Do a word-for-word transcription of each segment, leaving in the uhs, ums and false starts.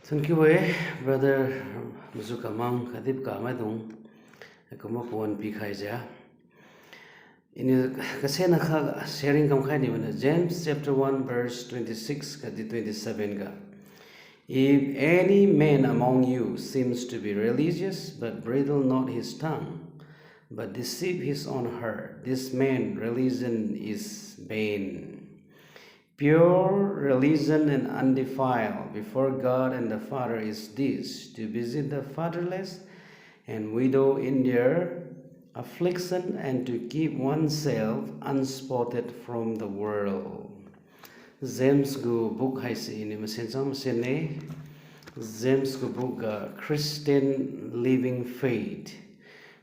Thank you, eh, brother Mazu Kamang, khatdi pakamaidung, akumbo pawan pikhaijiu. Iniu kasena kha sharing kamkhai niu bana James chapter one verse twenty-six khatdi twenty-seven ga. If any man among you seems to be religious, but bridle not his tongue, but deceive his own heart, this man religion is vain. Pure religion and undefiled before God and the Father is this, to visit the fatherless and widow in their affliction and to keep oneself unspotted from the world. James gu book haise iniu masen chang masen ne. James gu book ga Christian Living Faith.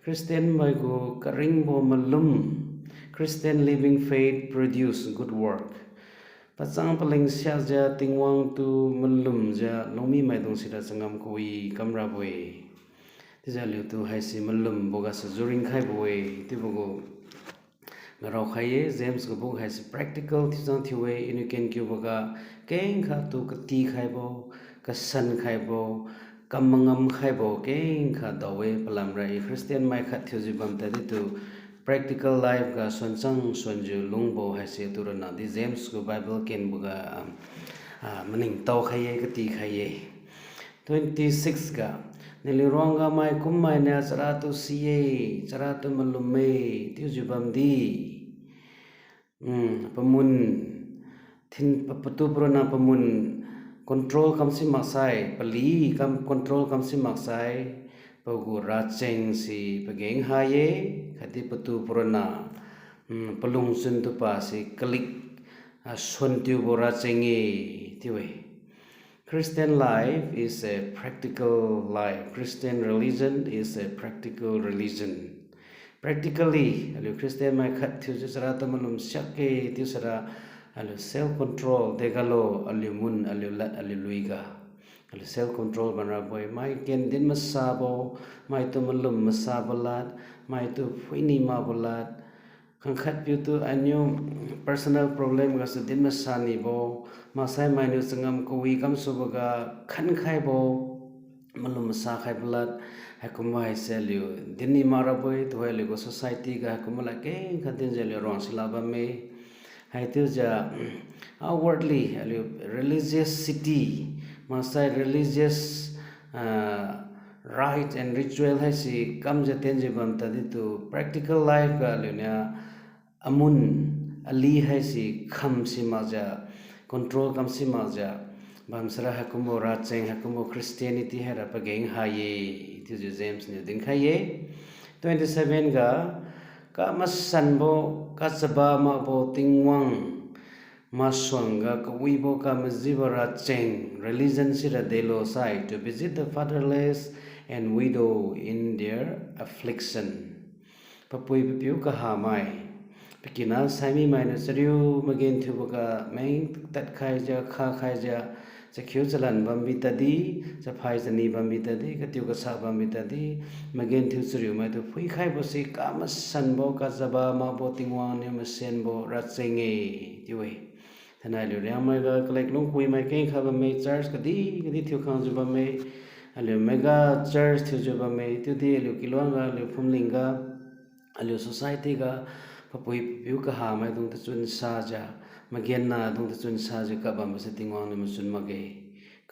Christian mai gu karingbo malum. Christian living faith produce good work. Pachang paleng siakjiu Tingwang tu malumjiu lungmi maidung sira changam kawi kamrabo-e. Chiujiu aliutu haise malumbo gasu juring khaibo-e chiubo gu ngarao khai-e. James gu book haise practical thiuchang thiu-e, iniu kenkiubo ga kengkha tu katikhaibo, kasankhaibo, kamangam khaibo kengkha dao-e. Palamra i Christian mai khat thiujiu bam tadi tu practical life ga suanchang suanjiu lungbo haise atu ronna di James gu Bible kenbo ga, ah, ah, maningtao khai-e, katikhai-e. Twenty-six ga, naliu ruangga mai kum mainiu charatu si-e, charatu malum-e, chiujiu bamdi. Hmm, pamun, thin, pa-, patu paronna pamun control kamsi maksai, pali kam control kamsi maksai, pagu racheng si pageng ha-e, khatdi patu paronna, hmm, palungchun tupa si kalik, ah, suan tiubo racheng-e, chiu-e. Christian life is a practical life. Christian religion is a practical religion. Practically, aliu Christian mai khat thiujiu charatu malum siakge chiu sara, aliu self control degalo, aliu mun, aliu lad, aliu lui ga. Aliu self control bamrabo-e, mai ken din masabo, maitu malum masabo lad, maitu phuini makbo lad, khangkhat piutu aniu personal problem gasu din masa nibo, maksai mainiu changam kawi kamsuboga khankhaibo, malum masa khaibo lad, haikumbo haise aliu dinni makrabo-e, tuhoi aliu gu society ga haikumbo lad kengkha dinjiu aliu ruang sila bamme. Haichiujiu, outwardly, aliu religiosity, maksai religious, ah, rite and ritual haise kamjiu tenjiu bam tadi tu practical life ga aliuniu amun, ali haise kham si makjiu, control kam si makjiu, bam sara haikumbo racheng, haikumbo Christianity haira pageng ha-e, chiujiu James niu dinkhai-e. Twenty-seven ga, kamasanbo, kachaba makbo Tingwang masuangga kawibo kamajibo racheng, religion sira delo sai, to visit the fatherless and widow in their affliction. Papui papiu kahamai, pakina saimi mainiu chariu magenthiuboga meng tadkhaijiu, khakhaijiu, chakhiu chalan bambi tadi, chaphai chani bambi tadi, katiu kasa bambi tadi, magenthiu chariu maitu phuikhaibo si kamasanbo, kachaba makbo Tingwang niu masenbo racheng-e, chiu-e. Thainai aliu Liangmai ga kalek lungpui mai kengkha bamme, church kadi kadi thiukhangjiu bamme, aliu mega church thiujiu bamme, chiudi aliu kiluangga, aliu phumlingga, aliu society ga, papui papiu kahamaidung tachun sajiu, magennadung tachun sajiu kabambo se Tingwang niu machun makge.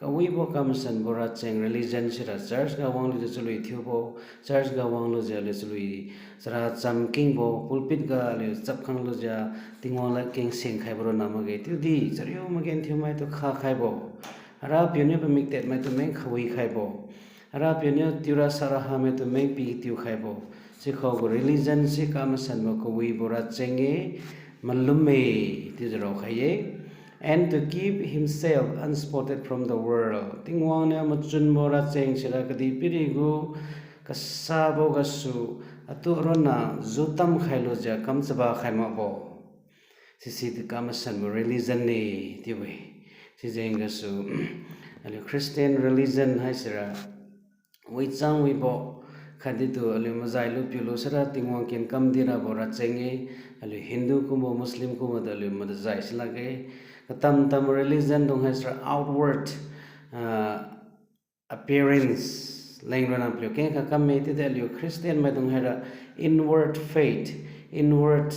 Kawibo kamasanbo racheng religion sira church ga wanglujiu chalui thiubo, church ga wanglujiu aliu chalui chara chamkingbo, pulpit ga aliu chapkhanglujiu Tingwang lad keng sengkhaibo ronna makge, chiudi chariu magenthiu maitu khakhaibo, Arapiu niu pamiktet maitu meng khawikhaibo, Arapiu niu tiura sara hamaitu meng pitiu khaibo, sikhao gu religion si kamasanbo kawibo racheng-e, malum-e, chiujiu raokhai-e. And to keep himself unspotted from the world. Tingwang niu machunbo racheng sira kadihpiri gu kasabo gasu atu ronna jutam khailujiu kam chaba khai makbo. Sisi di kamasanbo religion ne, chiu-e. Sijeng gasu, aliu Christian religion haisira wichang wibo, khatdi tu aliu mazai lu piulu sira Tingwang ken kam di rabo racheng-e, aliu Hindu kumbo, Muslim kumbo tu aliu mazai silakge. Katam tam religion dung haisira outward, ah, appearance leng ronna paliu kengkha kamme, chiudi aliu Christian maidung haira inward faith, inward,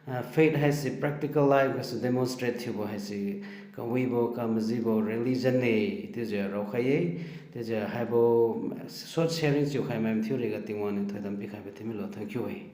ah, faith haise practical life gasu demonstrate thiubo haise kawibo kamajibo religion-e, chiujiu raokhai-e, chiujiu haibo short sharing thiukhai mai mathiu riga Tingwang niu thoidam pikhaibo thiumilo, thank you-e.